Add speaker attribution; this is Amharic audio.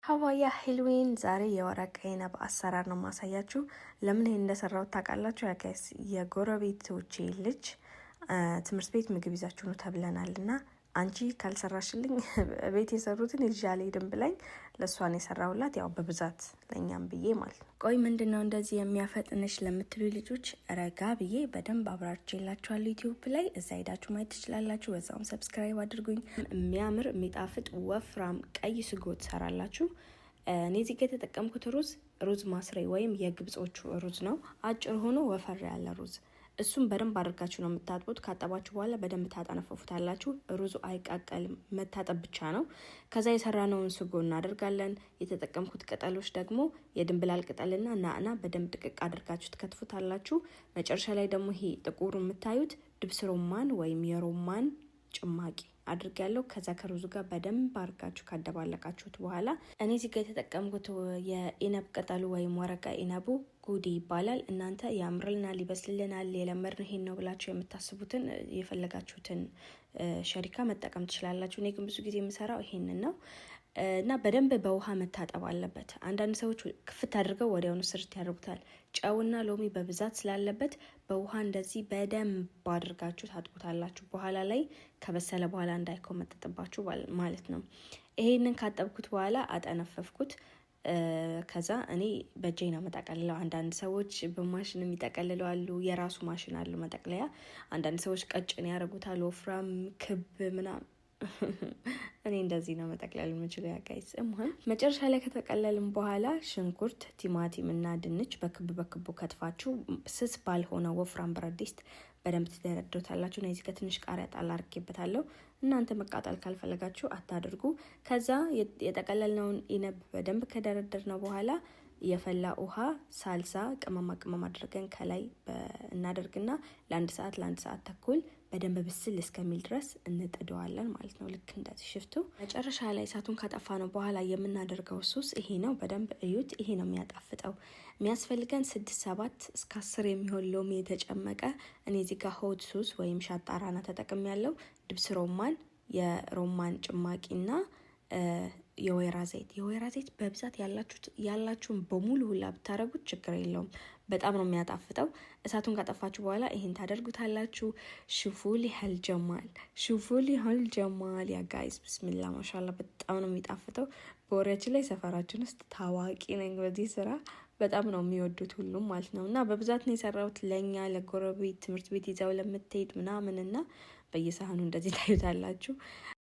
Speaker 1: ሀዋያ ሄልዊን ዛሬ የ ورق عنب አሰራር ነው ማሳያችሁ። ለምን ይሄን እንደሰራሁት ታውቃላችሁ? Yeah guys፣ የጎረቤቶቼ ልጅ ትምህርት ቤት ምግብ ይዛችሁ ነው ተብለናል እና አንቺ ካልሰራሽልኝ ቤት የሰሩትን ይዤ አልሄድም ብላኝ ለእሷን የሰራሁላት፣ ያው በብዛት ለእኛም ብዬ ማለት ነው። ቆይ ምንድን ነው እንደዚህ የሚያፈጥንሽ ለምትሉ ልጆች ረጋ ብዬ በደንብ አብራርቼላችኋለሁ ዩቲዩብ ላይ፣ እዛ ሄዳችሁ ማየት ትችላላችሁ። በዛውም subscribe አድርጉኝ። የሚያምር የሚጣፍጥ ወፍራም ቀይ ስጎ ትሰራላችሁ። እኔ እዚህ ጋ የተጠቀምኩት ሩዝ ሩዝ مصري ወይም የግብጾቹ ሩዝ ነው። አጭር ሆኖ ወፈር ያለ ሩዝ፣ እሱም በደንብ አድርጋችሁ ነው የምታጥቡት። ካጠባችሁ በኋላ በደንብ ታጠነፈፉታላችሁ። ሩዙ አይቃቀልም፣ መታጠብ ብቻ ነው። ከዛ የሰራነውን ስጎ እናደርጋለን። የተጠቀምኩት ቅጠሎች ደግሞ የድንብላል ቅጠልና نعناع በደንብ ድቅቅ አድርጋችሁ ትከትፉታላችሁ። መጨረሻ ላይ ደግሞ ይሄ ጥቁሩ የምታዩት دبس رمان ወይም የሮማን ጭማቂ አድርጊያለሁ። ከዛ ከሩዙ ጋር በደንብ አድርጋችሁ ካደባለቃችሁት በኋላ እኔ እዚህ ጋር የተጠቀምኩት የ عنب ቅጠሉ ወይም ورق عنب ኡ ጉዲ ይባላል። እናንተ ያምርልናል፣ ይበስልልናል፣ የለመድነው ይሄን ነው ብላችሁ የምታስቡትን የፈለጋችሁትን شركة መጠቀም ትችላላችሁ። እኔ ግን ብዙ ጊዜ የምሰራው ይሄንን ነው እና በደንብ በውሃ መታጠብ አለበት። አንዳንድ ሰዎች ክፍት አድርገው ወዲያውኑ ስርት ያደርጉታል። ጨውና ሎሚ በብዛት ስላለበት በውሃ እንደዚህ በደንብ አድርጋችሁ ታጥቡታላችሁ። በኋላ ላይ ከበሰለ በኋላ እንዳይኮመጠጥባችሁ ማለት ነው። ይሄንን ካጠብኩት በኋላ አጠነፈፍኩት። ከዛ እኔ በእጄ ነው መጠቀልለው። አንዳንድ ሰዎች በማሽን የሚጠቀልለው አሉ። የራሱ ማሽን አለው መጠቅለያ። አንዳንድ ሰዎች ቀጭን ያደርጉታል፣ ወፍራም፣ ክብ ምናምን። እኔ እንደዚህ ነው መጠቅለል የምችለው። Yeah guys፣ እሙህም መጨረሻ ላይ ከጠቀለልም በኋላ ሽንኩርት፣ ቲማቲም እና ድንች በክብ በክቡ ከትፋችሁ ስስ ባልሆነ ወፍራም ብረት ድስት በደንብ ትደረድሩታላችሁ። እና እዚህ ጋር ትንሽ ቃሪያ ጣል አድርጌበታለሁ። እናንተ መቃጠል ካልፈለጋችሁ አታድርጉ። ከዛ የጠቀለልነውን عنب በደንብ ከደረደርነው በኋላ የፈላ ውሃ፣ ሳልሳ፣ ቅመማ ቅመም አድርገን ከላይ እናደርግና ለ1 ሰዓት ለ1 ሰዓት ተኩል በደንብ ብስል እስከሚል ድረስ እንጥደዋለን ማለት ነው። ልክ እንደዚህ ሽፍቱ። መጨረሻ ላይ እሳቱን ካጠፋነው በኋላ የምናደርገው ሱስ ይሄ ነው። በደንብ እዩት። ይሄ ነው የሚያጣፍጠው። የሚያስፈልገን 6፣ 7 እስከ 10 የሚሆን ሎሚ የተጨመቀ፣ እኔ እዚህ ጋር hot sauce ወይም شطة رانا ተጠቅሜያለሁ፣ دبس رمان የሮማን ጭማቂና የወይራ ዘይት። የወይራ ዘይት በብዛት ያላችሁን በሙሉ ሁላ ብታደረጉት ችግር የለውም። በጣም ነው የሚያጣፍጠው። እሳቱን ካጠፋችሁ በኋላ ይሄን ታደርጉታላችሁ። شوفولي هالجمال، شوفولي هالجمال يا guys፣ بسم الله ما شاء الله በጣም ነው የሚጣፍጠው። በወሬያችን ላይ ሰፈራችን ውስጥ ታዋቂ ነኝ በዚህ ስራ፣ በጣም ነው የሚወዱት ሁሉም ማለት ነው። እና በብዛት ነው የሰራሁት ለእኛ፣ ለጎረቤት፣ ትምህርት ቤት ይዘው ለምትሄድ ምናምን እና በየሳህኑ እንደዚህ ታዩታላችሁ።